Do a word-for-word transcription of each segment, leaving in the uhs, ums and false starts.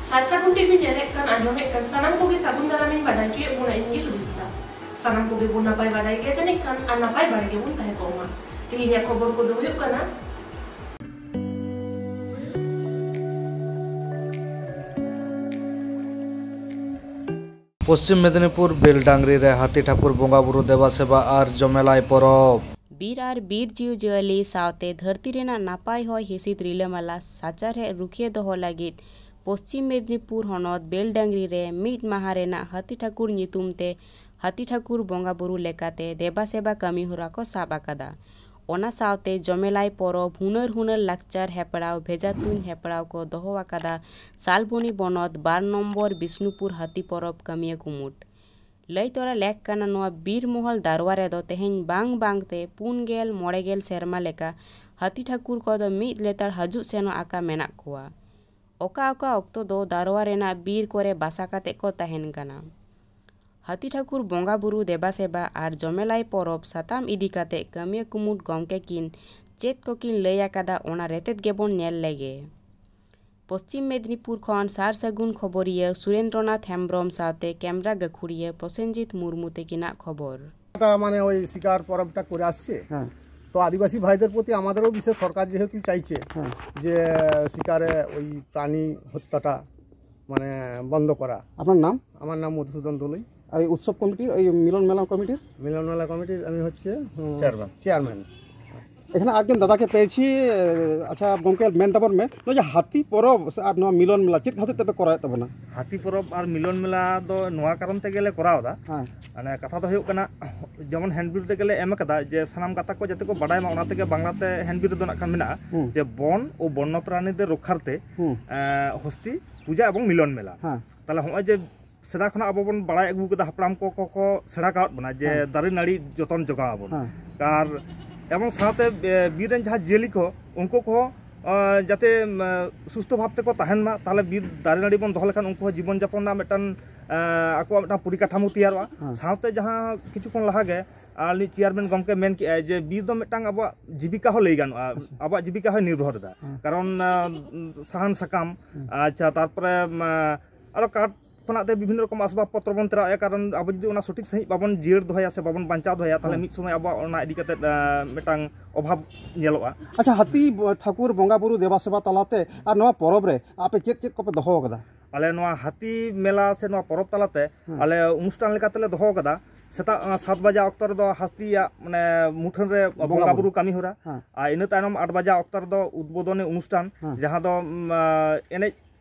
ᱥᱟᱨ ᱥᱟᱹᱜᱩᱱ ᱴᱤᱵᱷᱤ ᱧᱮᱞᱮᱫ ᱠᱟᱱ, ᱟᱸᱡᱚᱢᱮᱫ ᱠᱟᱱ ᱥᱟᱱᱟᱢ ᱠᱚᱜᱮ ᱥᱟᱹᱜᱩᱱ ᱫᱟᱨᱟᱢᱤᱧ ᱵᱟᱰᱟᱭ ᱦᱚᱪᱚᱭᱮᱫ ᱵᱚᱱᱟ, ᱤᱧ ᱜᱮ ᱥᱩᱵᱤᱛᱟ᱾ ᱥᱟᱱᱟᱢ ᱠᱚᱜᱮ ᱵᱚᱱ ᱱᱟᱯᱟᱭ ᱵᱟᱲᱟᱭ ᱜᱮᱭᱟ ᱡᱟᱹᱱᱤᱡ ᱠᱷᱟᱱ, ᱟᱨ ᱱᱟᱯᱟᱭ ᱵᱟᱲᱟ ᱜᱮᱵᱚᱱ ᱛᱟᱦᱮᱸ ᱠᱚᱜ ᱢᱟ᱾ ᱛᱮᱦᱮᱧᱟᱜ ᱠᱷᱚᱵᱚᱨ ᱠᱚᱫᱚ ᱦᱩᱭᱩᱜ ᱠᱟᱱᱟ, ᱯᱚᱥᱪᱤᱢ ᱢᱮᱫᱤᱱᱤᱯᱩᱨ ᱵᱮᱞᱰᱟᱝᱨᱤ ᱨᱮ ᱦᱟᱹᱛᱤ ᱴᱷᱟᱹᱠᱩᱨ ᱵᱚᱸᱜᱟ ᱵᱩᱨᱩ ᱫᱮᱵᱟ ᱥᱮᱵᱟ ᱟᱨ ᱡᱚᱢᱮᱞᱟᱭ ᱯᱚᱨᱚᱵᱽ᱾ ᱵᱤᱨ ᱟᱨ ᱵᱤᱨ ᱡᱤᱣᱤᱡᱤᱭᱟᱹᱞᱤ ᱥᱟᱶᱛᱮ ᱫᱷᱟᱹᱨᱛᱤ ᱨᱮᱱᱟᱜ ᱱᱟᱯᱟᱭ ᱦᱚᱭ ᱦᱤᱸᱥᱤᱫ ᱨᱤᱞᱟᱹᱢᱟᱞᱟ ᱥᱟᱪᱟᱨᱦᱮᱫ ᱨᱩᱠᱷᱤᱭᱟᱹ ᱫᱚᱦᱚ ᱞᱟᱹᱜᱤᱫ ᱯᱚᱥᱪᱤᱢ ᱢᱮᱫᱤᱱᱤᱯᱩᱨ ᱦᱚᱱᱚᱛ ᱵᱮᱞᱰᱟᱝᱨᱤ ᱨᱮ ᱢᱤᱫ ᱢᱟᱦᱟ ᱨᱮᱱᱟᱜ ᱦᱟᱹᱛᱤ ᱴᱷᱟᱹᱠᱩᱨ ᱧᱩᱛᱩᱢ ᱛᱮ ᱦᱟᱹᱛᱤ ᱴᱷᱟᱹᱠᱩᱨ ᱵᱚᱸᱜᱟ ᱵᱩᱨᱩ ᱞᱮᱠᱟᱛᱮ ᱫᱮᱵᱟ ᱥᱮᱵᱟ ᱠᱟᱹᱢᱤ ᱦᱚᱨᱟ ᱠᱚ ᱥᱟᱵ ᱟᱠᱟᱫᱟ᱾ ᱚᱱᱟ ᱥᱟᱶᱛᱮ ᱡᱚᱢᱮᱞᱟᱭ ᱯᱚᱨᱚᱵᱽ, ᱦᱩᱱᱟᱹᱨ ᱦᱩᱱᱟᱹᱨ ᱞᱟᱠᱪᱟᱨ ᱦᱮᱯᱲᱟᱣ, ᱵᱷᱮᱡᱟ ᱛᱩᱧ ᱦᱮᱯᱲᱟᱣ ᱠᱚ ᱫᱚᱦᱚ ᱟᱠᱟᱫᱟ ᱥᱟᱞᱵᱚᱱᱤ ᱵᱚᱱᱚᱛ ᱵᱟᱨ ᱱᱚᱢᱵᱚᱨ ᱵᱤᱥᱱᱩᱯᱩᱨ ᱦᱟᱹᱛᱤ ᱯᱚᱨᱚᱵᱽ ᱠᱟᱹᱢᱤᱭᱟᱹ ᱠᱩᱢᱩᱴ᱾ ᱞᱟᱹᱭ ᱛᱚᱨᱟ ᱞᱮᱠ ᱠᱟᱱᱟ, ᱱᱚᱣᱟ ᱵᱤᱨ ᱢᱚᱦᱚᱞ ᱫᱟᱨᱣᱟ ᱨᱮᱫᱚ ᱛᱮᱦᱮᱧ ᱵᱟᱝ ᱵᱟᱝᱛᱮ ᱯᱩᱱ ᱜᱮᱞ ᱢᱚᱬᱮ ᱜᱮᱞ ᱥᱮᱨᱢᱟ ᱞᱮᱠᱟ ᱦᱟᱹᱛᱤ ᱴᱷᱟᱹᱠᱩᱨ ᱠᱚᱫᱚ ᱢᱤᱫ ᱞᱮᱛᱟᱲ ᱦᱟᱡᱩᱜ ᱥᱮᱱᱚᱜ ᱟᱠᱟ ᱢᱮᱱᱟᱜ ᱠᱚᱣᱟ᱾ ᱚᱠᱟ ᱚᱠᱟ ᱚᱠᱛᱚ ᱫᱚ ᱫᱟᱨᱣᱟ ᱨᱮᱱᱟᱜ ᱵᱤᱨ ᱠᱚᱨᱮ ᱵᱟᱥᱟ ᱠᱟᱛᱮ ᱠᱚ ᱛᱟᱦᱮᱱ ᱠᱟᱱᱟ᱾ ᱦᱟᱹᱛᱤ ᱴᱷᱟᱹᱠᱩᱨ ᱵᱚᱸᱜᱟ ᱵᱩᱨᱩ ᱫᱮᱵᱟ ᱥᱮᱵᱟ ᱟᱨ ᱡᱚᱢᱮᱞᱟᱭ ᱯᱚᱨᱚᱵᱽ ᱥᱟᱛᱟᱢ ᱤᱫᱤ ᱠᱟᱛᱮ ᱠᱟᱹᱢᱤᱭᱟᱹ ᱠᱩᱢᱩᱴ ᱜᱚᱢᱠᱮ ᱠᱤᱱ ᱪᱮᱫ ᱠᱚᱠᱤᱱ ᱞᱟᱹᱭ ᱟᱠᱟᱫᱟ, ᱚᱱᱟ ᱨᱮᱛᱮᱫ ᱜᱮᱵᱚᱱ ᱧᱮᱞ ᱞᱮᱜᱮ᱾ ᱯᱚᱥᱪᱤᱢ ᱢᱮᱫᱤᱱᱤᱯᱩᱨ ᱠᱷᱚᱱ ᱥᱟᱨ ᱥᱟᱹᱜᱩᱱ ᱠᱷᱚᱵᱚᱨᱤᱭᱟᱹ ᱥᱩᱨᱮᱱᱫᱨᱚᱱᱟᱛᱷ ᱦᱮᱢᱵᱽᱨᱚᱢ ᱥᱟᱶᱛᱮ ᱠᱮᱢᱨᱟ ᱜᱟᱹᱠᱷᱩᱲᱤᱭᱟᱹ ᱯᱨᱚᱥᱮᱱᱡᱤᱛ ᱢᱩᱨᱢᱩ ᱛᱟᱹᱠᱤᱱᱟᱜ ᱠᱷᱚᱵᱚᱨ᱾ এটা মানে ওই শিকার পরবটা করে আসছে। হ্যাঁ তো আদিবাসী ভাইদের প্রতি আমাদেরও বিশেষ সরকার যেহেতু চাইছে হ্যাঁ যে শিকারে ওই প্রাণী হত্যাটা মানে বন্ধ করা। আপনার নাম? আমার নাম মধুসূদন দলুই। এই উৎসব কমিটির, এই মিলন মেলা কমিটির? মিলন মেলা কমিটির আমি হচ্ছে উম, চেয়ারম্যান। চেয়ারম্যান। এখানে একজন দাদাকে পেয়েছি। আহ, আচ্ছা, ᱜᱚᱢᱠᱮ, ᱢᱮᱱ ᱛᱟᱵᱚᱱ ᱢᱮ, ᱱᱚᱜᱼᱚᱭ ᱡᱮ ᱦᱟᱹᱛᱤ ᱯᱚᱨᱚᱵᱽ ᱟᱨ ᱱᱚᱣᱟ ᱢᱤᱞᱚᱱ ᱢᱮᱞᱟ ᱪᱮᱫ ᱠᱷᱟᱹᱛᱤᱨ ᱛᱮᱯᱮ ᱠᱚᱨᱟᱣᱮᱫ ᱛᱟᱵᱚᱱᱟ? ᱦᱟᱹᱛᱤ ᱯᱚᱨᱚᱵᱽ ᱟᱨ ᱢᱤᱞᱚᱱ ᱢᱮᱞᱟ ᱫᱚ ᱱᱚᱣᱟ ᱠᱟᱨᱚᱱ ᱛᱮᱜᱮ ᱞᱮ ᱠᱚᱨᱟᱣ ᱮᱫᱟ᱾ ᱦᱮᱸ᱾ ᱢᱟᱱᱮ ᱠᱟᱛᱷᱟ ᱫᱚ ᱦᱩᱭᱩᱜ ᱠᱟᱱᱟ, ᱡᱮᱢᱚᱱ ᱦᱮᱱᱰᱵᱤᱞ ᱨᱮᱜᱮ ᱞᱮ ᱮᱢ ᱟᱠᱟᱫᱟ ᱡᱮ ᱥᱟᱱᱟᱢ ᱜᱟᱛᱟᱠ ᱠᱚ ᱡᱟᱛᱮ ᱠᱚ ᱵᱟᱰᱟᱭ ᱢᱟ, ᱚᱱᱟ ᱛᱮᱜᱮ ᱵᱟᱝᱞᱟᱛᱮ ᱦᱮᱱᱰᱵᱤᱞ ᱨᱮᱫᱚ ᱱᱟᱜ ᱠᱷᱟᱱ ᱢᱮᱱᱟᱜᱼᱟ ᱦᱩᱸ᱾ ᱡᱮ ᱵᱚᱱ ᱳ ᱵᱚᱱᱱᱚ ᱯᱨᱟᱱᱤᱫᱮᱨ ᱨᱚᱠᱠᱷᱟᱨᱛᱮ ᱦᱩᱸ᱾ ᱮᱸ, ᱦᱚᱥᱛᱤ ᱯᱩᱡᱟ ᱮᱵᱚᱝ ᱢᱤᱞᱚᱱ ᱢᱮᱞᱟ᱾ ᱦᱮᱸ᱾ ᱛᱟᱦᱞᱮ ᱦᱚᱸᱜᱼᱚᱭ ᱡᱮ ᱥᱮᱫᱟᱭ ᱠᱷᱚᱱᱟᱜ ᱟᱵᱚ ᱵᱚᱱ ᱵᱟᱲᱟᱭ ᱟᱹᱜᱩ ᱠᱟᱫᱟ, ᱦᱟᱯᱲᱟᱢ ᱠᱚ ᱠᱚ ᱠᱚ ᱥᱮᱬᱟ ᱠᱟᱣᱟᱫ ᱵᱚᱱᱟ ᱡᱮ ᱦᱮᱸ᱾ ᱫᱟᱨᱮ ᱱᱟᱹᱲᱤ ᱡᱚᱛᱚᱱ ᱡᱚᱜᱟᱣ ᱟᱵᱚᱱ᱾ ᱦᱮᱸ᱾ ᱟᱨ ᱮᱵᱚᱝ ᱥᱟᱶᱛᱮ ᱮ, ᱵᱤᱨ ᱨᱮᱱ ᱡᱟᱦᱟᱸ ᱡᱤᱭᱟᱹᱞᱤ ᱠᱚ, ᱩᱱᱠᱩ ᱠᱚᱦᱚᱸ ᱮ, ᱡᱟᱛᱮ ᱮ, ᱥᱩᱥᱛᱷᱚ ᱵᱷᱟᱵ ᱛᱮᱠᱚ ᱛᱟᱦᱮᱱ ᱢᱟ, ᱛᱟᱦᱞᱮ ᱵᱤᱨ ᱫᱟᱨᱮ ᱱᱟᱹᱲᱤ ᱵᱚᱱ ᱫᱚᱦᱚ ᱞᱮᱠᱷᱟᱱ ᱩᱱᱠᱩ ᱦᱚᱸ ᱡᱤᱵᱚᱱ ᱡᱟᱯᱚᱱ ᱨᱮᱱᱟᱜ ᱢᱤᱫᱴᱟᱝ ᱮ, ᱟᱠᱚᱣᱟᱜ ᱢᱤᱫᱴᱟᱝ ᱯᱚᱨᱤᱠᱟᱴᱷᱟᱢᱳ ᱛᱮᱭᱟᱨᱚᱜᱼᱟ᱾ ᱦᱮᱸ᱾ ᱥᱟᱶᱛᱮ ᱡᱟᱦᱟᱸ ᱠᱤᱪᱷᱩ ᱠᱷᱚᱱ ᱞᱟᱦᱟ ᱜᱮ ᱟᱨ ᱩᱱᱤ ᱪᱮᱭᱟᱨᱢᱮᱱ ᱜᱚᱢᱠᱮ ᱢᱮᱱ ᱠᱮᱜᱼᱟᱭ ᱡᱮ ᱵᱤᱨ ᱫᱚ ᱢᱤᱫᱴᱟᱝ ᱟᱵᱚᱣᱟᱜ ᱡᱤᱵᱤᱠᱟ ᱦᱚᱸ ᱞᱟᱹᱭ ᱜᱟᱱᱚᱜᱼᱟ, ᱟᱪᱪᱷᱟ᱾ ᱟᱵᱚᱣᱟᱜ ᱡᱤᱵᱤᱠᱟ ᱦᱚᱸᱭ ᱱᱤᱨᱵᱷᱚᱨ ᱮᱫᱟ᱾ ᱦᱮᱸ᱾ ᱠᱟᱨᱚᱱ, ᱟᱸ, ᱥᱟᱦᱟᱱ ᱥᱟᱠᱟᱢ, ᱦᱮᱸ᱾ ᱟᱪᱪᱷᱟ, ᱛᱟᱨᱯᱚᱨᱮ, ᱟᱸ, ᱟᱨᱚ ᱠᱟᱴ ᱠᱷᱚᱱᱟᱜ ᱛᱮ ᱵᱤᱵᱷᱤᱱᱱᱚ ᱨᱚᱠᱚᱢ ᱟᱥᱵᱟᱵ ᱯᱚᱛᱨᱚ ᱵᱚᱱ ᱛᱮᱭᱟᱨᱮᱜᱼᱟ, ᱠᱟᱨᱚᱱ ᱟᱵᱚ ᱡᱩᱫᱤ ᱚᱱᱟ ᱥᱚᱴᱷᱤᱠ ᱥᱟᱺᱦᱤᱡ ᱵᱟᱵᱚᱱ ᱡᱤᱭᱟᱹᱲ ᱫᱚᱦᱚᱭᱟ ᱥᱮ ᱵᱟᱵᱚᱱ ᱵᱟᱧᱪᱟᱣ ᱫᱚᱦᱚᱭᱟ, ᱛᱟᱦᱚᱞᱮ ᱦᱮᱸ᱾ ᱢᱤᱫ ᱥᱚᱢᱚᱭ ᱟᱵᱚᱣᱟᱜ ᱚᱱᱟ ᱤᱫᱤ ᱠᱟᱛᱮ, ᱟᱸ, ᱢᱤᱫᱴᱟᱝ ᱚᱵᱷᱟᱵᱽ ᱧᱮᱞᱚᱜᱼᱟ᱾ ᱟᱪᱪᱷᱟ, ᱦᱟᱹᱛᱤ ᱵᱚ-, ᱴᱷᱟᱹᱠᱩᱨ ᱵᱚᱸᱜᱟ ᱵᱩᱨᱩ ᱫᱮᱵᱟ ᱥᱮᱵᱟ ᱛᱟᱞᱟᱛᱮ ᱟᱨ ᱱᱚᱣᱟ ᱯᱚᱨᱚᱵᱽ ᱨᱮ ᱟᱯᱮ ᱪᱮᱫ ᱪᱮᱫ ᱠᱚᱯᱮ ᱫᱚᱦᱚ ᱟᱠᱟᱫᱟ? ᱟᱞᱮ ᱱᱚᱣᱟ ᱦᱟᱹᱛᱤ ᱢᱮᱞᱟ ᱥᱮ ᱱᱚᱣᱟ ᱯᱚᱨᱚᱵᱽ ᱛᱟᱞᱟᱛᱮ ᱦᱮᱸ᱾ ᱟᱞᱮ ᱚᱱᱩᱥᱴᱷᱟᱱ ᱞᱮᱠᱟ ᱛᱮᱞᱮ ᱫᱚᱦᱚ ᱟᱠᱟᱫᱟ᱾ ᱥᱮᱛᱟᱜ, ᱟᱸ, ᱥᱟᱛ ᱵᱟᱡᱟ ᱚᱠᱛᱚ ᱨᱮᱫᱚ ᱦᱟᱹᱛᱤᱭᱟᱜ, ᱢᱟᱱᱮ, ᱢᱩᱴᱷᱟᱹᱱ ᱨᱮ ᱵᱚᱸᱜᱟ ᱵᱚᱸᱜᱟ ᱵᱩᱨᱩ᱾ ᱵᱩᱨᱩ ᱠᱟᱹᱢᱤ ᱦᱚᱨᱟ᱾ ᱦᱮᱸ᱾ ᱟᱨ ᱤᱱᱟᱹ ᱛᱟᱭᱱᱚᱢ ᱟᱴ ᱵᱟᱡᱟ ᱚᱠᱛᱚ ᱨᱮᱫᱚ ᱩᱫᱽᱵᱳᱫᱚᱱᱤ ᱚᱱᱩᱥᱴᱷᱟᱱ, ᱦᱮᱸ᱾ ᱡᱟᱦᱟᱸ ᱫᱚ, ᱩᱢ, ᱟᱸ, ᱮᱱᱮᱡ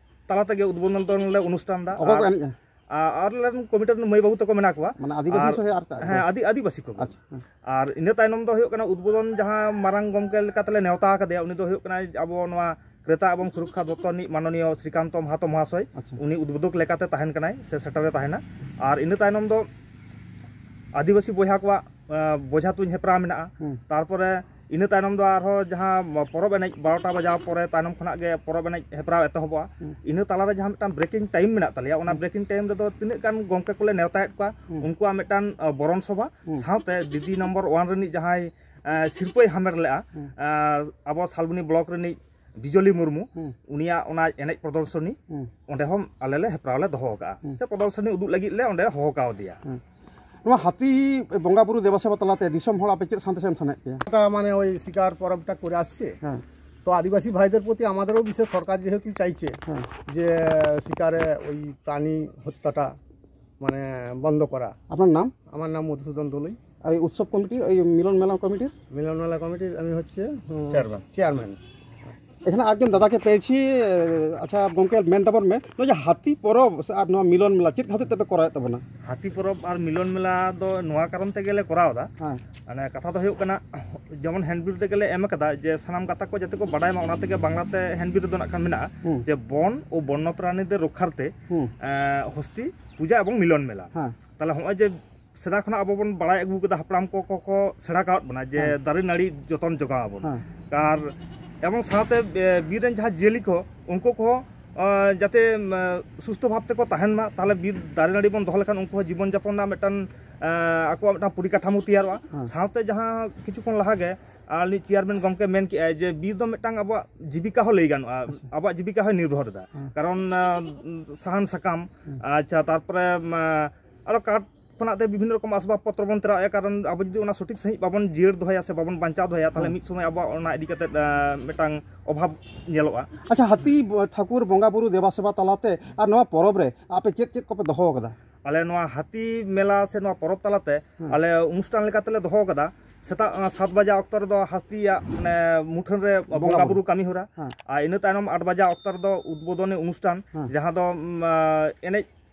ᱛᱟᱞᱟ ᱛᱮᱜᱮ ᱩᱫᱽᱵᱳᱫᱚᱱ ᱞᱮ ᱚᱱᱩᱥᱴᱷᱟᱱ ᱫᱟ᱾ ᱚᱠᱚᱭ ᱠᱚ ᱟᱨ, ᱮᱱᱮᱡᱼᱟ? ᱟᱨ ᱟᱞᱮ ᱨᱮᱱ ᱠᱚᱢᱤᱴᱤ ᱨᱮᱱ ᱢᱟᱹᱭ ᱵᱟᱹᱵᱩ ᱛᱟᱠᱚ ᱢᱮᱱᱟᱜ ᱠᱚᱣᱟ᱾ ᱢᱟᱱᱮ ᱟᱹᱫᱤᱵᱟᱹᱥᱤ ᱟᱨ, ᱥᱮ ᱟᱨ ᱮᱴᱟᱜ ᱦᱮᱸ, ᱠᱚ? ᱟᱹᱫᱤ-, ᱟᱹᱫᱤᱵᱟᱹᱥᱤ ᱠᱚᱜᱮ᱾ ᱟᱪᱪᱷᱟ, ᱦᱮᱸ᱾ ᱟᱨ ᱤᱱᱟᱹ ᱛᱟᱭᱱᱚᱢ ᱫᱚ ᱦᱩᱭᱩᱜ ᱠᱟᱱᱟ ᱩᱫᱽᱵᱳᱫᱚᱱ, ᱡᱟᱦᱟᱸ ᱢᱟᱨᱟᱝ ᱜᱚᱢᱠᱮ ᱞᱮᱠᱟ ᱛᱮᱞᱮ ᱱᱮᱣᱛᱟ ᱟᱠᱟᱫᱮᱭᱟ, ᱩᱱᱤ ᱫᱚ ᱦᱩᱭᱩᱜ ᱠᱟᱱᱟᱭ ᱟᱵᱚ ᱱᱚᱣᱟ ᱠᱨᱮᱛᱟ ᱮᱵᱚᱝ ᱥᱩᱨᱚᱠᱠᱷᱟ ᱫᱚᱯᱛᱚᱨ ᱨᱤᱱᱤᱡ ᱢᱟᱱᱚᱱᱤᱭᱚ ᱥᱨᱤᱠᱟᱱᱛᱚ ᱢᱟᱦᱟᱛᱚ ᱢᱚᱦᱟᱥᱚᱭ᱾ ᱟᱪᱪᱷᱟ᱾ ᱩᱱᱤ ᱩᱫᱽᱵᱳᱫᱚᱠ ᱞᱮᱠᱟᱛᱮ ᱛᱟᱦᱮᱱ ᱠᱟᱱᱟᱭ ᱥᱮ ᱥᱮᱴᱮᱨᱮ ᱛᱟᱦᱮᱱᱟ᱾ ᱟᱨ ᱤᱱᱟᱹ ᱛᱟᱭᱱᱚᱢ ᱫᱚ ᱟᱹᱫᱤᱵᱟᱹᱥᱤ ᱵᱚᱭᱦᱟ ᱠᱚᱣᱟᱜ, ᱟᱸ, ᱵᱚᱡᱷᱟ ᱛᱩᱧ ᱦᱮᱯᱨᱟᱣ ᱢᱮᱱᱟᱜᱼᱟ᱾ ᱦᱩᱸ᱾ ᱛᱟᱨᱯᱚᱨᱮ ᱤᱱᱟᱹ ᱛᱟᱭᱱᱚᱢ ᱫᱚ ᱟᱨᱦᱚᱸ ᱡᱟᱦᱟᱸ ᱯᱚᱨᱚᱵᱽ ᱮᱱᱮᱡ ᱵᱟᱨᱚᱴᱟ ᱵᱟᱡᱟᱣ ᱯᱚᱨᱮ ᱛᱟᱭᱱᱚᱢ ᱠᱷᱚᱱᱟᱜ ᱜᱮ ᱯᱚᱨᱚᱵᱽ ᱮᱱᱮᱡ ᱦᱮᱯᱨᱟᱣ ᱮᱛᱚᱦᱚᱵᱚᱜᱼᱟ᱾ ᱦᱩᱸ᱾ ᱤᱱᱟᱹ ᱛᱟᱞᱟᱨᱮ ᱡᱟᱦᱟᱸ ᱢᱤᱫᱴᱟᱝ breaking time ᱢᱮᱱᱟᱜ ᱛᱟᱞᱮᱭᱟ, ᱚᱱᱟ ᱦᱩᱸ᱾ Breaking time ᱨᱮᱫᱚ ᱛᱤᱱᱟᱹᱜ ᱜᱟᱱ ᱜᱚᱢᱠᱮ ᱠᱚᱞᱮ ᱱᱮᱣᱛᱟᱭᱮᱫ ᱠᱚᱣᱟ, ᱦᱩᱸ᱾ ᱩᱱᱠᱩᱣᱟᱜ ᱢᱤᱫᱴᱟᱝ, ᱟᱸ, ᱵᱚᱨᱚᱱ ᱥᱚᱵᱷᱟ, ᱦᱩᱸ᱾ ᱥᱟᱶᱛᱮ ᱫᱤᱫᱤ ᱱᱚᱢᱵᱚᱨ ᱚᱣᱟᱱ ᱨᱤᱱᱤᱡ ᱡᱟᱦᱟᱸᱭ, ᱟᱸ, ᱥᱤᱨᱯᱟᱹᱭ ᱦᱟᱢᱮᱴ ᱞᱮᱜᱼᱟ, ᱦᱩᱸ᱾ ᱟᱸ, ᱟᱵᱚ ᱥᱟᱞᱵᱚᱱᱤ ᱵᱞᱚᱠ ᱨᱤᱱᱤᱡ ᱵᱤᱡᱚᱞᱤ ᱢᱩᱨᱢᱩ, ᱦᱩᱸ᱾ ᱩᱱᱤᱭᱟᱜ ᱚᱱᱟ ᱮᱱᱮᱡ ᱯᱨᱚᱫᱚᱨᱥᱚᱱᱤ, ᱦᱩᱸ᱾ ᱚᱸᱰᱮ ᱦᱚᱸ ᱟᱞᱮ ᱞᱮ ᱦᱮᱯᱨᱟᱣ ᱞᱮ ᱫᱚᱦᱚ ᱟᱠᱟᱫᱼᱟ᱾ ᱦᱩᱸ᱾ ᱥᱮ ᱯᱨᱚᱫᱚᱨᱥᱚᱱᱤ ᱩᱫᱩᱜ ᱞᱟᱹᱜᱤᱫ ᱞᱮ ᱚᱸᱰᱮ ᱦᱚᱦᱚ ᱠᱟᱣᱫᱮᱭᱟ᱾ ᱦᱩᱸ᱾ ᱱᱚᱣᱟ ᱦᱟᱹᱛᱤ ᱵᱚᱸᱜᱟ ᱵᱩᱨᱩ ᱫᱮᱵᱟ ᱥᱮᱵᱟ ᱛᱟᱞᱟᱛᱮ ᱫᱤᱥᱚᱢ ᱦᱚᱲ ᱟᱯᱮ ᱪᱮᱫ ᱥᱟᱸᱫᱮᱥ ᱮᱢ ᱥᱟᱱᱟᱭᱮᱫ ᱯᱮᱭᱟ? এটা মানে ওই শিকার পরবটা করে আসছে। হ্যাঁ। তো আদিবাসী ভাইদের প্রতি আমাদেরও বিশেষ সরকার যেহেতু চাইছে হ্যাঁ। যে শিকারে ওই প্রাণী হত্যাটা মানে বন্ধ করা। আপনার নাম? আমার নাম মধুসূদন দলুই। এই উৎসব কমিটির, এই মিলন মেলা কমিটির? মিলন মেলা কমিটির আমি হচ্ছে, উম, চেয়ারম্যান। চেয়ারম্যান। এখানে একজন দাদাকে পেয়েছি। আচ্ছা, ᱜᱚᱢᱠᱮ, ᱢᱮᱱ ᱛᱟᱵᱚᱱ ᱢᱮ, ᱱᱚᱜᱼᱚᱭ ᱡᱮ ᱦᱟᱹᱛᱤ ᱯᱚᱨᱚᱵᱽ ᱥᱮ ᱟᱨ ᱱᱚᱣᱟ ᱢᱤᱞᱚᱱ ᱢᱮᱞᱟ ᱪᱮᱫ ᱠᱷᱟᱹᱛᱤᱨ ᱛᱮᱯᱮ ᱠᱚᱨᱟᱣᱮᱫ ᱛᱟᱵᱚᱱᱟ? ᱦᱟᱹᱛᱤ ᱯᱚᱨᱚᱵᱽ ᱟᱨ ᱢᱤᱞᱚᱱ ᱢᱮᱞᱟ ᱫᱚ ᱱᱚᱣᱟ ᱠᱟᱨᱚᱱ ᱛᱮᱜᱮ ᱞᱮ ᱠᱚᱨᱟᱣ ᱮᱫᱟ᱾ ᱦᱮᱸ᱾ ᱢᱟᱱᱮ, ᱠᱟᱛᱷᱟ ᱫᱚ ᱦᱩᱭᱩᱜ ᱠᱟᱱᱟ, ᱡᱮᱢᱚᱱ handbill ᱨᱮᱜᱮ ᱞᱮ ᱮᱢ ᱟᱠᱟᱫᱟ ᱡᱮ ᱥᱟᱱᱟᱢ ᱜᱟᱛᱟᱠ ᱠᱚ ᱡᱟᱛᱮ ᱠᱚ ᱵᱟᱰᱟᱭ ᱢᱟ, ᱚᱱᱟ ᱛᱮᱜᱮ ᱵᱟᱝᱞᱟᱛᱮ handbill ᱨᱮᱫᱚ ᱱᱟᱜ ᱠᱷᱟᱱ ᱢᱮᱱᱟᱜᱼᱟ ᱦᱩᱸ᱾ ᱡᱮ ᱵᱚᱱ ᱳ ᱵᱚᱱᱱᱚ ᱯᱨᱟᱱᱤ ᱫᱮ ᱨᱚᱠᱠᱷᱟᱨᱛᱮ, ᱦᱩᱸ᱾ ᱮᱸ, ᱦᱚᱥᱛᱤ ᱯᱩᱡᱟ ᱮᱵᱚᱝ ᱢᱤᱞᱚᱱ ᱢᱮᱞᱟ᱾ ᱦᱮᱸ᱾ ᱛᱟᱦᱞᱮ ᱦᱚᱸᱜᱼᱚᱭ ᱡᱮ ᱥᱮᱫᱟᱭ ᱠᱷᱚᱱᱟᱜ ᱟᱵᱚ ᱵᱚᱱ ᱵᱟᱲᱟᱭ ᱟᱹᱜᱩ ᱠᱟᱫᱟ, ᱦᱟᱯᱲᱟᱢ ᱠᱚ, ᱠᱚ, ᱠᱚ ᱥᱮᱬᱟ ᱠᱟᱣᱟᱫ ᱵᱚᱱᱟ ᱡᱮ ᱦᱮᱸ᱾ ᱫᱟᱨᱮ ᱱᱟᱹᱲᱤ ᱡᱚᱛᱚᱱ ᱡᱚᱜᱟᱣ ᱟᱵᱚᱱ᱾ ᱦᱮᱸ᱾ ᱟᱨ ᱮᱵᱚᱝ ᱥᱟᱶᱛᱮ, ᱮ, ᱵᱤᱨ ᱨᱮᱱ ᱡᱟᱦᱟᱸ ᱡᱤᱭᱟᱹᱞᱤ ᱠᱚ, ᱩᱱᱠᱩ ᱠᱚᱦᱚᱸ ᱟᱸ, ᱡᱟᱛᱮ, ᱟᱸ, ᱥᱩᱥᱛᱷᱚ ᱵᱷᱟᱵᱽ ᱛᱮᱠᱚ ᱛᱟᱦᱮᱱ ᱢᱟ, ᱛᱟᱦᱚᱞᱮ ᱵᱤᱨ ᱫᱟᱨᱮ ᱱᱟᱹᱲᱤ ᱵᱚᱱ ᱫᱚᱦᱚ ᱞᱮᱠᱷᱟᱱ ᱩᱱᱠᱩ ᱦᱚᱸ ᱡᱤᱵᱚᱱ ᱡᱟᱯᱚᱱ ᱨᱮᱱᱟᱜ ᱢᱤᱫᱴᱟᱝ, ᱟᱸ, ᱟᱠᱚᱣᱟᱜ ᱢᱤᱫᱴᱟᱝ ᱯᱚᱨᱤᱠᱟᱴᱷᱟᱢᱳ ᱛᱮᱭᱟᱨᱚᱜᱼᱟ᱾ ᱦᱮᱸ᱾ ᱥᱟᱶᱛᱮ ᱡᱟᱦᱟᱸ ᱠᱤᱪᱷᱩ ᱠᱷᱚᱱ ᱞᱟᱦᱟ ᱜᱮ ᱟᱞᱮ ᱪᱮᱭᱟᱨᱢᱮᱱ ᱜᱚᱢᱠᱮ ᱢᱮᱱ ᱠᱮᱜᱼᱟᱭ ᱡᱮ ᱵᱤᱨ ᱫᱚ ᱢᱤᱫᱴᱟᱝ ᱟᱵᱚᱣᱟᱜ ᱡᱤᱵᱤᱠᱟ ᱦᱚᱸ ᱞᱟᱹᱭ ᱜᱟᱱᱚᱜᱼᱟ, ᱟᱪᱪᱷᱟ᱾ ᱟᱵᱚᱣᱟᱜ ᱡᱤᱵᱤᱠᱟ ᱦᱚᱸᱭ ᱱᱤᱨᱵᱷᱚᱨ ᱮᱫᱟ᱾ ᱦᱮᱸ᱾ ᱠᱟᱨᱚᱱ, ᱟᱸ, ᱥᱟᱦᱟᱱ ᱥᱟᱠᱟᱢ, ᱦᱮᱸ᱾ ᱟᱪᱪᱷᱟ, ᱛᱟᱨᱯᱚᱨᱮ, ᱟᱸ, ᱟᱨᱚ ᱠᱟᱴ ᱠᱷᱚᱱᱟᱜ ᱛᱮ ᱵᱤᱵᱷᱤᱱᱱᱚ ᱨᱚᱠᱚᱢ ᱟᱥᱵᱟᱵ ᱯᱚᱛᱨᱚ ᱵᱚᱱ ᱛᱮᱭᱟᱨᱮᱜᱼᱟ, ᱠᱟᱨᱚᱱ ᱟᱵᱚ ᱡᱩᱫᱤ ᱚᱱᱟ ᱥᱚᱴᱷᱤᱠ ᱥᱟᱺᱦᱤᱡ ᱵᱟᱵᱚᱱ ᱡᱤᱭᱟᱹᱲ ᱫᱚᱦᱚᱭᱟ ᱥᱮ ᱵᱟᱵᱚᱱ ᱵᱟᱧᱪᱟᱣ ᱫᱚᱦᱚᱭᱟ, ᱛᱟᱦᱚᱞᱮ ᱦᱮᱸ᱾ ᱢᱤᱫ ᱥᱚᱢᱚᱭ ᱟᱵᱚᱣᱟᱜ ᱚᱱᱟ ᱤᱫᱤ ᱠᱟᱛᱮ, ᱟᱸ, ᱢᱤᱫᱴᱟᱝ ᱚᱵᱷᱟᱵᱽ ᱧᱮᱞᱚᱜᱼᱟ᱾ ᱟᱪᱪᱷᱟ, ᱦᱟᱹᱛᱤ ᱵᱚ-, ᱴᱷᱟᱹᱠᱩᱨ ᱵᱚᱸᱜᱟ ᱵᱩᱨᱩ ᱫᱮᱵᱟ ᱥᱮᱵᱟ ᱛᱟᱞᱟᱛᱮ ᱟᱨ ᱱᱚᱣᱟ ᱯᱚᱨᱚᱵᱽ ᱨᱮ ᱟᱯᱮ ᱪᱮᱫ ᱪᱮᱫ ᱠᱚᱯᱮ ᱫᱚᱦᱚ ᱟᱠᱟᱫᱟ? ᱟᱞᱮ ᱱᱚᱣᱟ ᱦᱟᱹᱛᱤ ᱢᱮᱞᱟ ᱥᱮ ᱱᱚᱣᱟ ᱯᱚᱨᱚᱵᱽ ᱛᱟᱞᱟᱛᱮ ᱦᱮᱸ᱾ ᱟᱞᱮ ᱚᱱᱩᱥᱴᱷᱟᱱ ᱞᱮᱠᱟ ᱛᱮᱞᱮ ᱫᱚᱦᱚ ᱟᱠᱟᱫᱟ᱾ ᱥᱮᱛᱟᱜ, ᱟᱸ, ᱥᱟᱛ ᱵᱟᱡᱟ ᱚᱠᱛᱚ ᱨᱮᱫᱚ ᱦᱟᱹᱛᱤᱭᱟᱜ, ᱢᱟᱱᱮ, ᱢᱩᱴᱷᱟᱹᱱ ᱨᱮ ᱵᱚᱸᱜᱟ ᱵᱚᱸᱜᱟ ᱵᱩᱨᱩ᱾ ᱵᱩᱨᱩ ᱠᱟᱹᱢᱤ ᱦᱚᱨᱟ᱾ ᱦᱮᱸ᱾ ᱟᱨ ᱤᱱᱟᱹ ᱛᱟᱭᱱᱚᱢ ᱟᱴ ᱵᱟᱡᱟ ᱚᱠᱛᱚ ᱨᱮᱫᱚ ᱩᱫᱽᱵᱳᱫᱚᱱᱤ ᱚᱱᱩᱥᱴᱷᱟᱱ, ᱦᱮᱸ᱾ ᱡᱟᱦᱟᱸ ᱫᱚ, ᱩᱢ, ᱟᱸ, ᱮᱱᱮᱡ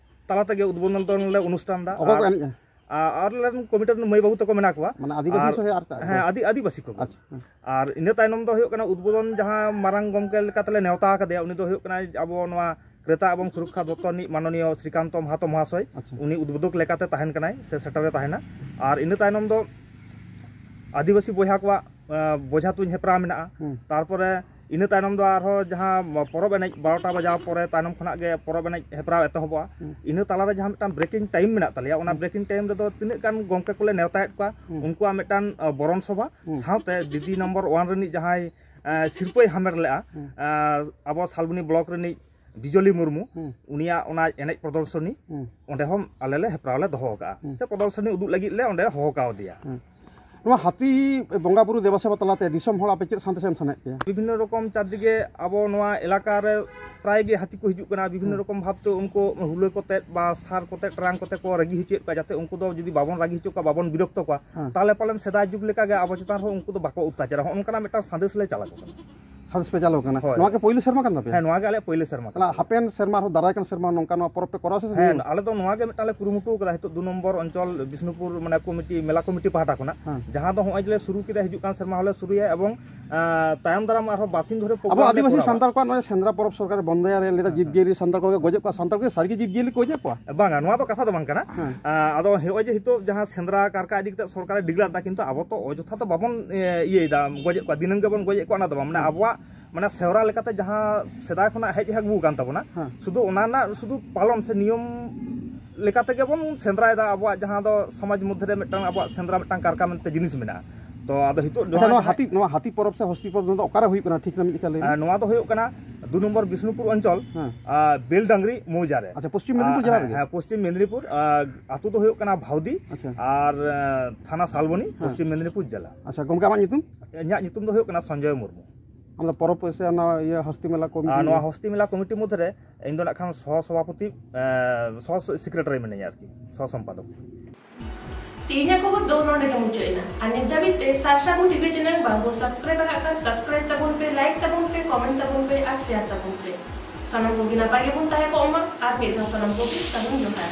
ᱛᱟᱞᱟ ᱛᱮᱜᱮ ᱩᱫᱽᱵᱳᱫᱚᱱ ᱞᱮ ᱚᱱᱩᱥᱴᱷᱟᱱ ᱮᱫᱟ᱾ ᱚᱠᱚᱭ ᱠᱚ ᱟᱨ, ᱮᱱᱮᱡᱼᱟ? ᱟᱨ ᱟᱞᱮ ᱨᱮᱱ ᱠᱚᱢᱤᱴᱤ ᱨᱮᱱ ᱢᱟᱹᱭ ᱵᱟᱹᱵᱩ ᱛᱟᱠᱚ ᱢᱮᱱᱟᱜ ᱠᱚᱣᱟ᱾ ᱢᱟᱱᱮ ᱟᱹᱫᱤᱵᱟᱹᱥᱤ ᱟᱨ, ᱥᱮ ᱟᱨ ᱮᱴᱟᱜ ᱦᱮᱸ, ᱠᱚ? ᱟᱹᱫᱤ-, ᱟᱹᱫᱤᱵᱟᱹᱥᱤ ᱠᱚᱜᱮ᱾ ᱟᱪᱪᱷᱟ, ᱦᱮᱸ᱾ ᱟᱨ ᱤᱱᱟᱹ ᱛᱟᱭᱱᱚᱢ ᱫᱚ ᱦᱩᱭᱩᱜ ᱠᱟᱱᱟ ᱩᱫᱽᱵᱳᱫᱚᱱ ᱡᱟᱦᱟᱸ ᱢᱟᱨᱟᱝ ᱜᱚᱢᱠᱮ ᱞᱮᱠᱟ ᱛᱮᱞᱮ ᱱᱮᱣᱛᱟ ᱟᱠᱟᱫᱮᱭᱟ, ᱩᱱᱤ ᱫᱚ ᱦᱩᱭᱩᱜ ᱠᱟᱱᱟᱭ ᱟᱵᱚ ᱱᱚᱣᱟ ᱠᱨᱮᱛᱟ ᱮᱵᱚᱝ ᱥᱩᱨᱚᱠᱠᱷᱟ ᱫᱚᱯᱛᱚᱨ ᱨᱤᱱᱤᱡ ᱢᱟᱱᱚᱱᱤᱭᱚ ᱥᱨᱤᱠᱟᱱᱛᱚ ᱢᱟᱦᱟᱛᱚ ᱢᱚᱦᱟᱥᱚᱭ᱾ ᱟᱪᱪᱷᱟ᱾ ᱩᱱᱤ ᱩᱫᱽᱵᱳᱫᱚᱠ ᱞᱮᱠᱟᱛᱮ ᱛᱟᱦᱮᱱ ᱠᱟᱱᱟᱭ ᱥᱮ ᱥᱮᱴᱮᱨᱮ ᱛᱟᱦᱮᱱᱟ᱾ ᱟᱨ ᱤᱱᱟᱹ ᱛᱟᱭᱱᱚᱢ ᱫᱚ ᱟᱹᱫᱤᱵᱟᱹᱥᱤ ᱵᱚᱭᱦᱟ ᱠᱚᱣᱟᱜ, ᱟᱸ, ᱵᱚᱡᱷᱟ ᱛᱩᱧ ᱦᱮᱯᱨᱟᱣ ᱢᱮᱱᱟᱜᱼᱟ᱾ ᱦᱩᱸ᱾ ᱛᱟᱨᱯᱚᱨᱮ ᱤᱱᱟᱹ ᱛᱟᱭᱱᱚᱢ ᱫᱚ ᱟᱨᱦᱚᱸ ᱡᱟᱦᱟᱸ ᱯᱚᱨᱚᱵᱽ ᱮᱱᱮᱡ ᱵᱟᱨᱚᱴᱟ ᱵᱟᱡᱟᱣ ᱯᱚᱨᱮ ᱛᱟᱭᱱᱚᱢ ᱠᱷᱚᱱᱟᱜ ᱜᱮ ᱯᱚᱨᱚᱵᱽ ᱮᱱᱮᱡ ᱦᱮᱯᱨᱟᱣ ᱮᱛᱚᱦᱚᱵᱚᱜᱼᱟ᱾ ᱦᱩᱸ᱾ ᱤᱱᱟᱹ ᱛᱟᱞᱟᱨᱮ ᱡᱟᱦᱟᱸ ᱢᱤᱫᱴᱟᱝ breaking time ᱢᱮᱱᱟᱜ ᱛᱟᱞᱮᱭᱟ, ᱚᱱᱟ ᱦᱩᱸ᱾ Breaking time ᱨᱮᱫᱚ ᱛᱤᱱᱟᱹᱜ ᱜᱟᱱ ᱜᱚᱢᱠᱮ ᱠᱚᱞᱮ ᱱᱮᱣᱛᱟᱭᱮᱫ ᱠᱚᱣᱟ, ᱦᱩᱸ᱾ ᱩᱱᱠᱩᱣᱟᱜ ᱢᱤᱫᱴᱟᱝ, ᱟᱸ, ᱵᱚᱨᱚᱱ ᱥᱚᱵᱷᱟ, ᱦᱩᱸ᱾ ᱥᱟᱶᱛᱮ ᱰᱤ ᱰᱤ ᱱᱚᱢᱵᱚᱨ ᱚᱣᱟᱱ ᱨᱤᱱᱤᱡ ᱡᱟᱦᱟᱸᱭ, ᱟᱸ, ᱥᱤᱨᱯᱟᱹᱭ ᱦᱟᱢᱮᱴ ᱞᱮᱜᱼᱟ, ᱦᱩᱸ᱾ ᱟᱸ, ᱟᱵᱚ ᱥᱟᱞᱵᱚᱱᱤ ᱵᱞᱚᱠ ᱨᱤᱱᱤᱡ ᱵᱤᱡᱚᱞᱤ ᱢᱩᱨᱢᱩ, ᱦᱩᱸ᱾ ᱩᱱᱤᱭᱟᱜ ᱚᱱᱟ ᱮᱱᱮᱡ ᱯᱨᱚᱫᱚᱨᱥᱚᱱᱤ, ᱦᱩᱸ᱾ ᱚᱸᱰᱮ ᱦᱚᱸ ᱟᱞᱮ ᱞᱮ ᱦᱮᱯᱨᱟᱣ ᱞᱮ ᱫᱚᱦᱚ ᱟᱠᱟᱫᱼᱟ᱾ ᱦᱩᱸ᱾ ᱥᱮ ᱯᱨᱚᱫᱚᱨᱥᱚᱱᱤ ᱩᱫᱩᱜ ᱞᱟᱹᱜᱤᱫ ᱞᱮ ᱚᱸᱰᱮ ᱦᱚᱦᱚ ᱠᱟᱣᱫᱮᱭᱟ᱾ ᱦᱩᱸ᱾ ᱱᱚᱣᱟ ᱦᱟᱹᱛᱤ ᱵᱚᱸᱜᱟ ᱵᱩᱨᱩ ᱫᱮᱵᱟ ᱥᱮᱵᱟ ᱛᱟᱞᱟᱛᱮ ᱫᱤᱥᱚᱢ ᱦᱚᱲ ᱟᱯᱮ ᱪᱮᱫ ᱥᱟᱸᱫᱮᱥ ᱮᱢ ᱥᱟᱱᱟᱭᱮᱫ ᱯᱮᱭᱟ? ᱵᱤᱵᱷᱤᱱᱱᱚ ᱨᱚᱠᱚᱢ ᱪᱟᱨᱫᱤᱠᱮ ᱟᱵᱚ ᱱᱚᱣᱟ ᱮᱞᱟᱠᱟ ᱨᱮ ᱯᱨᱟᱭ ᱜᱮ ᱦᱟᱹᱛᱤ ᱠᱚ ᱦᱤᱡᱩᱜ ᱠᱟᱱᱟ᱾ ᱵᱤᱵᱷᱤᱱᱱᱚ ᱦᱩᱸ᱾ ᱨᱚᱠᱚᱢ ᱵᱷᱟᱵᱽᱛᱮ ᱩᱱᱠᱩ ᱦᱩᱞᱟᱹ ᱠᱚᱛᱮ ᱵᱟ ᱥᱟᱨ ᱠᱚᱛᱮ, ᱴᱨᱟᱝ ᱠᱚᱛᱮ ᱠᱚ ᱨᱟᱹᱜᱤ ᱦᱚᱪᱚᱭᱮᱫ ᱠᱚᱣᱟ, ᱡᱟᱛᱮ ᱩᱱᱠᱩ ᱫᱚ ᱡᱩᱫᱤ ᱵᱟᱵᱚᱱ ᱨᱟᱹᱜᱤ ᱦᱚᱪᱚ ᱠᱚᱣᱟ, ᱵᱟᱵᱚᱱ ᱵᱤᱨᱚᱠᱛᱚ ᱠᱚᱣᱟ, ᱦᱮᱸ᱾ ᱛᱟᱦᱚᱞᱮ ᱯᱟᱞᱮᱱ ᱥᱮᱫᱟᱭ ᱡᱩᱜᱽ ᱞᱮᱠᱟᱜᱮ ᱟᱵᱚ ᱪᱮᱛᱟᱱ ᱨᱮᱦᱚᱸ ᱩᱱᱠᱩ ᱫᱚ ᱵᱟᱠᱚ ᱚᱛᱛᱟᱪᱟᱨᱟ᱾ ᱦᱚᱸᱜᱼᱚ ᱱᱚᱝᱠᱟᱱᱟᱜ ᱢᱤᱫᱴᱟᱝ ᱥᱟᱸᱫᱮᱥ ᱞᱮ ᱪᱟᱞ ᱟᱠᱚ ᱠᱟᱱᱟ᱾ ᱥᱟᱸᱫᱮᱥ ᱯᱮ ᱪᱟᱞ ᱟᱠᱟᱱᱟ᱾ ᱦᱳᱭ᱾ ᱱᱚᱣᱟ ᱜᱮ ᱯᱳᱭᱞᱳ ᱥᱮᱨᱢᱟ ᱠᱟᱱ ᱦᱮᱸ, ᱛᱟᱯᱮᱭᱟ? ᱱᱚᱣᱟ ᱜᱮ ᱟᱞᱮᱭᱟᱜ ᱯᱳᱭᱞᱳ ᱥᱮᱨᱢᱟ ᱠᱟᱱᱟ᱾ ᱛᱟᱦᱚᱞᱮ ᱦᱟᱯᱮᱱ ᱥᱮᱨᱢᱟ ᱟᱨᱦᱚᱸ ᱫᱟᱨᱟᱭ ᱠᱟᱱ ᱥᱮᱨᱢᱟ ᱱᱚᱝᱠᱟ ᱱᱚᱣᱟ ᱯᱚᱨᱚᱵᱽ ᱯᱮ ᱠᱚᱨᱟᱣᱟ ᱥᱮ ᱦᱮᱸ, ᱦᱩᱭᱩᱜᱼᱟ? ᱟᱞᱮ ᱫᱚ ᱱᱚᱣᱟ ᱜᱮ ᱢᱤᱫᱴᱟᱝ ᱞᱮ ᱠᱩᱨᱩᱢᱩᱴᱩ ᱟᱠᱟᱫᱟ᱾ ᱱᱤᱛᱚᱜ ᱫᱩ ᱱᱚᱢᱵᱚᱨ ᱚᱧᱪᱚᱞ ᱵᱤᱥᱱᱩᱯᱩᱨ, ᱢᱟᱱᱮ, ᱠᱚᱢᱤᱴᱤ, ᱢᱮᱞᱟ ᱠᱚᱢᱤᱴᱤ ᱯᱟᱦᱴᱟ ᱠᱷᱚᱱᱟᱜ, ᱦᱮᱸ᱾ ᱡᱟᱦᱟᱸ ᱫᱚ ᱦᱚᱸᱜᱼᱚᱭ ᱡᱮ ᱥᱩᱨᱩ ᱠᱮᱫᱟ, ᱦᱤᱡᱩᱜ ᱠᱟᱱ ᱥᱮᱨᱢᱟ ᱦᱚᱸᱞᱮ ᱥᱩᱨᱩᱭᱟ ᱮᱵᱚᱝ, ᱟᱸ, ᱛᱟᱭᱚᱢ ᱫᱟᱨᱟᱢ ᱟᱨᱦᱚᱸ ᱵᱟᱨᱥᱤᱧ ᱫᱷᱚᱨᱮ ᱟᱵᱚ ᱯᱨᱳᱜᱨᱟᱢ ᱞᱮ ᱟᱹᱫᱤᱵᱟᱹᱥᱤ ᱠᱚᱨᱟᱣᱟ᱾ ᱥᱟᱱᱛᱟᱲ ᱠᱚᱣᱟᱜ ᱱᱚᱜᱼᱚᱭ ᱥᱮᱸᱫᱽᱨᱟ ᱯᱚᱨᱚᱵᱽ ᱥᱚᱨᱠᱟᱨᱮ ᱵᱚᱱᱫᱚᱭᱟ, ᱞᱟᱹᱭ ᱮᱫᱟ ᱦᱮᱸ, ᱡᱤᱵᱽ ᱦᱮᱸ᱾ ᱡᱤᱭᱟᱹᱞᱤ ᱥᱟᱱᱛᱟᱲ ᱠᱚᱜᱮ ᱜᱚᱡᱮᱫ ᱠᱚᱣᱟ, ᱥᱟᱱᱛᱟᱲ ᱠᱚᱜᱮ ᱥᱟᱹᱨᱤ ᱜᱮ ᱡᱤᱵᱽ ᱡᱤᱭᱟᱹᱞᱤ ᱠᱚ ᱜᱚᱡᱮᱫ ᱠᱚᱣᱟ? ᱵᱟᱝᱟ, ᱱᱚᱣᱟ ᱫᱚ ᱠᱟᱛᱷᱟ ᱫᱚ ᱵᱟᱝ ᱠᱟᱱᱟ᱾ ᱦᱮᱸ᱾ ᱟᱸ, ᱟᱫᱚ ᱦᱚᱸᱜᱼᱚᱭ ᱡᱮ ᱱᱤᱛᱚᱜ ᱡᱟᱦᱟᱸ ᱥᱮᱸᱫᱽᱨᱟ ᱠᱟᱨᱠᱟ ᱤᱫᱤ ᱠᱟᱛᱮ ᱥᱚᱨᱠᱟᱨᱮ declare ᱮᱫᱟ, ᱠᱤᱱᱛᱩ ᱟᱵᱚ ᱛᱚ ᱚᱡᱚᱛᱷᱟ ᱛᱚ ᱵᱟᱵᱚᱱ, ᱮ, ᱤᱭᱟᱹᱭᱮᱫᱟ, ᱜᱚᱡᱮᱫ ᱠᱚᱣᱟ, ᱫᱤᱱᱟᱹᱢ ᱜᱮᱵᱚᱱ ᱜᱚᱡᱮᱫ ᱠᱚᱣᱟ, ᱚᱱᱟ ᱫᱚ ᱵᱟᱝ᱾ ᱢᱟᱱᱮ ᱦᱮᱸ᱾ ᱟᱵᱚᱣᱟᱜ ᱢᱟᱱᱮ ᱥᱮᱣᱨᱟ ᱞᱮᱠᱟᱛᱮ ᱡᱟᱦᱟᱸ ᱥᱮᱫᱟᱭ ᱠᱷᱚᱱᱟᱜ ᱦᱮᱡ ᱟᱹᱜᱩ ᱟᱠᱟᱱ ᱛᱟᱵᱚᱱᱟ, ᱦᱮᱸ᱾ ᱥᱩᱫᱷᱩ ᱚᱱᱟ ᱨᱮᱱᱟᱜ ᱥᱩᱫᱷᱩ ᱯᱟᱞᱚᱱ ᱥᱮ ᱱᱤᱭᱚᱢ ᱞᱮᱠᱟ ᱛᱮᱜᱮ ᱵᱚᱱ ᱥᱮᱸᱫᱽᱨᱟᱭᱮᱫᱟ᱾ ᱟᱵᱚᱣᱟᱜ ᱡᱟᱦᱟᱸ ᱫᱚ ᱥᱚᱢᱟᱡᱽ ᱢᱚᱫᱽᱫᱷᱮ ᱨᱮ ᱢᱤᱫᱴᱟᱝ ᱟᱵᱚᱣᱟᱜ ᱥᱮᱸᱫᱽᱨᱟ ᱢᱤᱫᱴᱟᱝ ᱠᱟᱨᱠᱟ ᱢᱮᱱᱛᱮ ᱡᱤᱱᱤᱥ ᱢᱮᱱᱟᱜᱼᱟ᱾ ᱛᱚ ᱟᱫᱚ ᱱᱤᱛᱚᱜ ᱟᱪᱪᱷᱟ, ᱱᱚᱣᱟ ᱦᱟᱹᱛᱤ ᱱᱚᱣᱟ ᱦᱟᱹᱛᱤ ᱯᱚᱨᱚᱵᱽ ᱥᱮ ᱦᱚᱥᱛᱤ ᱯᱚᱨᱚᱵᱽ ᱱᱚᱣᱟ ᱫᱚ ᱚᱠᱟᱨᱮ ᱦᱩᱭᱩᱜ ᱠᱟᱱᱟ ᱴᱷᱤᱠ ᱢᱤᱫ ᱞᱮᱠᱟ ᱞᱟᱹᱭ ᱢᱮ? ᱟᱨ ᱱᱚᱣᱟ ᱫᱚ ᱦᱩᱭᱩᱜ ᱠᱟᱱᱟ ᱫᱩ ᱱᱚᱢᱵᱚᱨ ᱵᱤᱥᱱᱩᱯᱩᱨ ᱚᱧᱪᱚᱞ, ᱦᱮᱸ᱾ ᱟᱨ, ᱵᱮᱞᱰᱟᱝᱨᱤ ᱢᱚᱣᱡᱟ ᱨᱮ᱾ ᱟᱪᱪᱷᱟ, ᱯᱚᱥᱪᱤᱢ ᱢᱮᱫᱤᱱᱤᱯᱩᱨ ᱡᱮᱞᱟ ᱨᱮᱜᱮ? ᱦᱮᱸ, ᱯᱚᱥᱪᱤᱢ ᱢᱮᱫᱤᱱᱤᱯᱩᱨ, ᱟᱨ, ᱟᱹᱛᱩ ᱫᱚ ᱦᱩᱭᱩᱜ ᱠᱟᱱᱟ ᱵᱷᱟᱣᱫᱤ, ᱟᱪᱪᱷᱟ᱾ ᱟᱨ, ᱟᱨ, ᱛᱷᱟᱱᱟ ᱥᱟᱞᱵᱚᱱᱤ, ᱯᱚᱥᱪᱤᱢ ᱢᱮᱫᱤᱱᱤᱯᱩᱨ ᱡᱮᱞᱟ᱾ ᱟᱪᱪᱷᱟ ᱜᱚᱢᱠᱮ, ᱟᱢᱟᱜ ᱧᱩᱛᱩᱢ? ᱤᱧᱟᱹᱜ ᱧᱩᱛᱩᱢ ᱫᱚ ᱦᱩᱭᱩᱜ ᱠᱟᱱᱟ ᱥᱚᱧᱡᱚᱭ ᱢᱩᱨᱢᱩ᱾ ᱟᱢ ᱫᱚ ᱯᱚᱨᱚᱵᱽ ᱥᱮ ᱚᱱᱟ ᱤᱭᱟᱹ ᱦᱚᱥᱛᱤ ᱢᱮᱞᱟ ᱠᱚᱢᱤᱴᱤ? ᱟᱨ ᱱᱚᱣᱟ ᱦᱚᱥᱛᱤ ᱢᱮᱞᱟ ᱠᱚᱢᱤᱴᱤ ᱢᱚᱫᱽᱫᱷᱮ ᱨᱮ ᱤᱧ ᱫᱚ ᱱᱟᱜ ᱠᱷᱟᱱ ᱥᱚᱦ ᱥᱚᱵᱷᱟᱯᱚᱛᱤ, ᱮ, ᱥᱚᱦ ᱥᱮᱠᱨᱮᱴᱟᱨᱤ ᱢᱤᱱᱟᱹᱧᱟ ᱟᱨᱠᱤ, ᱥᱚᱦ ᱥᱚᱢᱯᱟᱫᱚᱠ᱾ ᱛᱮᱦᱮᱧᱟᱜ ᱠᱷᱚᱵᱚᱨ ᱫᱚ ᱱᱚᱰᱮ ᱜᱮ ᱢᱩᱪᱟᱹᱫ ᱮᱱᱟ᱾ ᱟᱨ ᱱᱤᱛ ᱫᱷᱟᱹᱵᱤᱡ ᱛᱮ ᱥᱟᱨᱥᱟᱹᱜᱩᱱ ᱴᱤᱵᱷᱤ ᱪᱮᱱᱮᱞ ᱵᱟᱝ ᱵᱚᱱ ᱥᱟᱵᱥᱠᱨᱟᱭᱤᱵ ᱟᱠᱟᱫ ᱠᱷᱟᱱ ᱥᱟᱵᱥᱠᱨᱟᱭᱤᱵ ᱛᱟᱵᱚᱱ ᱯᱮ, ᱞᱟᱭᱤᱠ ᱛᱟᱵᱚᱱ ᱯᱮ, ᱠᱚᱢᱮᱱᱴ ᱛᱟᱵᱚᱱ ᱯᱮ ᱟᱨ ᱥᱮᱭᱟᱨ ᱛᱟᱵᱚᱱ ᱯᱮ᱾ ᱥᱟᱱᱟᱢ ᱠᱚᱜᱮ ᱱᱟᱯᱟᱭ ᱜᱮᱵᱚᱱ ᱛᱟᱦᱮᱸ ᱠᱚᱜ ᱢᱟ᱾ ᱟᱨ ᱢᱤᱫ ᱫᱷᱟᱣ ᱥᱟᱱᱟᱢ ᱠᱚᱜᱮ ᱥᱟᱹᱜᱩᱱ ᱡᱚᱦᱟᱨ᱾